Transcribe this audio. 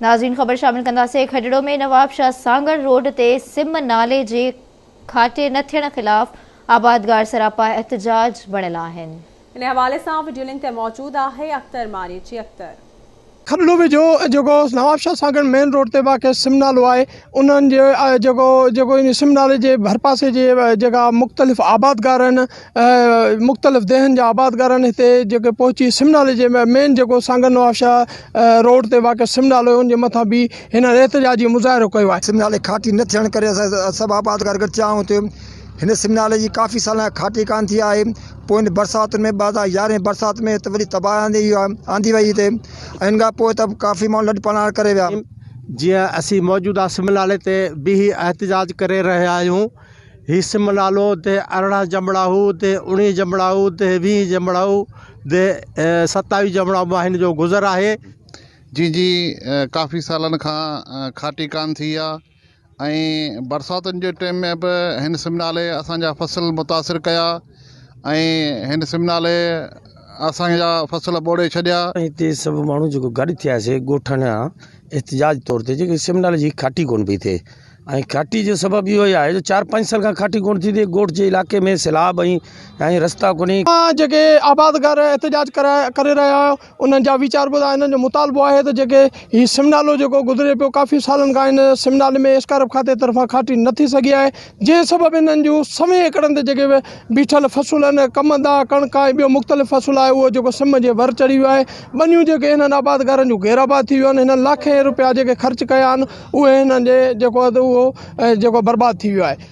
ناظرين خبر شامل ڪنداسين کڏڙو ۾ نوابشاهه سانگهڙ روڊ تي سم نالي جي کاٽي نه ٿيڻ خلاف آبادگار سراپا احتجاج بڻيل آهن. ان حوالي سان وڊيو لنڪ تي موجود آهي اختر ماريچي اختر. کڏڙو ويجهو جيڪو نوابشاهه سانگهڙ مين روڊ تي واقع سم نالو آهي انهن جي جيڪو جيڪو ان سم نالي جي ڀرپاسي جي جيڪا مختلف آبادگار آهن مختلف ديهن جا آبادگار آهن هتي جيڪي پهچي سم نالي جي مين جيڪو سانگهڙ نوابشاهه روڊ تي واقع سم نالو آهي ان جي مٿان بيهي هنن احتجاجي مظاهرو ڪيو آهي. سم نالي کاٽي نه ٿيڻ ڪري اسان سڀ آبادگار گڏ ٿيا آهيون هتي هن سم نالي جي ڪافي سالن کان کاٽي ڪانه ٿي آهي پوء هن برساتن ۾ 2011 برسات ۾ ته وڏي تباهي آندي آندي وئي هتي ۽ ان کان پوء ته ڪافي ماڻهو لڏ پلاڻ ڪري ويا. جيئن اسين موجوده سم نالي تي بيهي احتجاج ڪري رهيا آهيون هي سم نالو تي 18 جمڙا هو تي 19 جمڙا هو تي 20 جمڙا هو تي 27 جمڙا مان هن جو گذر آهي. جي جي ڪافي سالن کان کاٽي ڪانه ٿي آ ۽ برساتن جي ٽيم ۾ به هن سم نالي اسان جا فصل متاثر ڪيا ۽ هن سم نالي اسان جا فصل ٻوڙي ڇڏيا. هتي سڀ ماڻهو جيڪو گڏ ٿياسي ڳوٺن جا احتجاج طور تي جيڪي سم نالي جي کاٽي ڪونه پئي ٿئي ۽ کاٽي جو سبب اهو ئي آهي جو چار پنج سال کان کاٽي ڪونه ٿي ٿئي ڳوٺ جي علائقي ۾ سيلاب ۽ ۽ رستا ڪونهي. جيڪي آبادگار احتجاج ڪري رهيا آهيو انهن جا ويچار ٻڌايا انهن جو مطالبو آهي ته جيڪي هي سم نالو جيڪو گذري پيو ڪافي سالن کان هن سم نالي ۾ اسڪارپ کاتي طرفان کاٽي نه ٿي سگهي آهي جنهن سبب انهن جون سوين ايڪڙن تي جيڪي بيٺل فصل آهن ڪمند آهي ڪڻڪ آهي ٻيو مختلف فصل آهي اهو جيڪو سم جي ور چڙهي ويو آهي ٻنيون جيڪي انهن آبادگارن جون غير آباد ٿي ويون آهن هنن لاکين روپيا جيڪي خرچ ڪيا آهن اهي هنن جي جيڪو آهي اهو جيڪو برباد ٿي ويو آهي.